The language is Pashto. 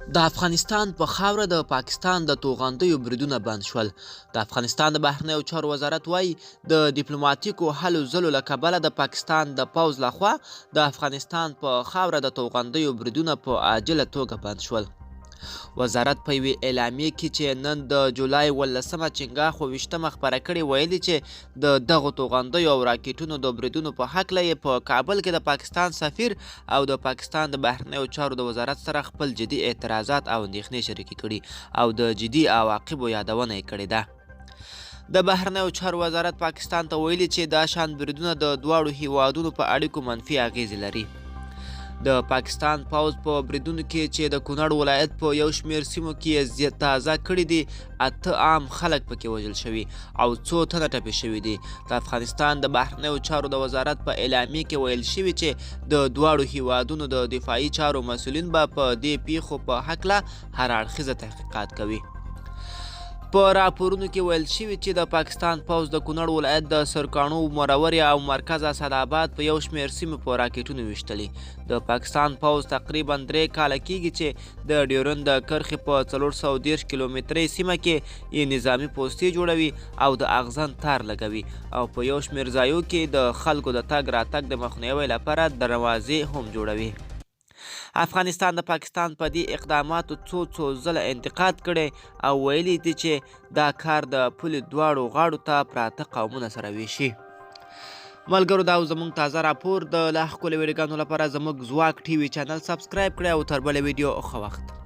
د افغانستان په خاوره د پاکستان د توغندیو بریدونه بند شول. د افغانستان د بهرنیو چارو وزارت وايي، د دیپلوماتیکو هلو ځلو له کبله د پاکستان د پوځ لخوا د افغانستان په خاوره د توغندیو بریدونه په عاجله توګه بند شول. وزارت په یوې اعلامیې کې چې نن د جولای 17مه چنګاښ 27مه خپره کړې ویلي چې د دغو توغندیو او راکټونو د بریدونو په هکله یې په کابل کې د پاکستان سفیر او د پاکستان د بهرنیو چارو د وزارت سره خپل جدي اعتراضات او اندېښنې شریکې کړي او د جدي عواقبو یادونه یې کړې ده. د بهرنیو چارو وزارت پاکستان ته ویلي چې دا شان بریدونه د دواړو هیوادونو په اړیکو منفي اغیزې لري. د پاکستان پوځ په بریدونو کې چې د کونړ ولایت په یو شمېر سیمو کې یې تازه کړي دي، 8 عام خلک پکې وژل شوي او څو تنه ټپي شوي دي. د افغانستان د بهرنیو چارو د وزارت په اعلامیې کې ویل شوي چې د دواړو هیوادونو د دفاعي چارو مسؤلین به په دې پیښو په هکله هر اړخیزه تحقیقات کوي. په راپورونو کې ویل شوي چې د پاکستان پوځ د کونړ ولایت د سرکاڼو، مرورې او مرکز اسداباد په یو شمېر سیمو په راکټونو ویشتلي. د پاکستان پوځ تقریبا 3 کاله کیږي چې د ډیورند د کرښې په 430 کیلومترۍ سیمه کې یې نظامي پوستې جوړوي او د اغزن تار لګوي او په یو شمېر ځایو کې د خلکو د تګ راتګ د مخنیوي لپاره دروازې هم جوړوي. افغانستان د پاکستان په دې اقداماتو څو څو ځله انتقاد کړی او ویلي دي چې دا کار د پولې دواړو غاړو ته پراته قومونه سره ویشي. ملګرو، دا زموږ تازه راپور. د لا ښکلو ویډیوګانو لپاره زموږ ځواک ټي وي چینل سبسکرایب کړئ او تر بلې ویډیو ښه وخت.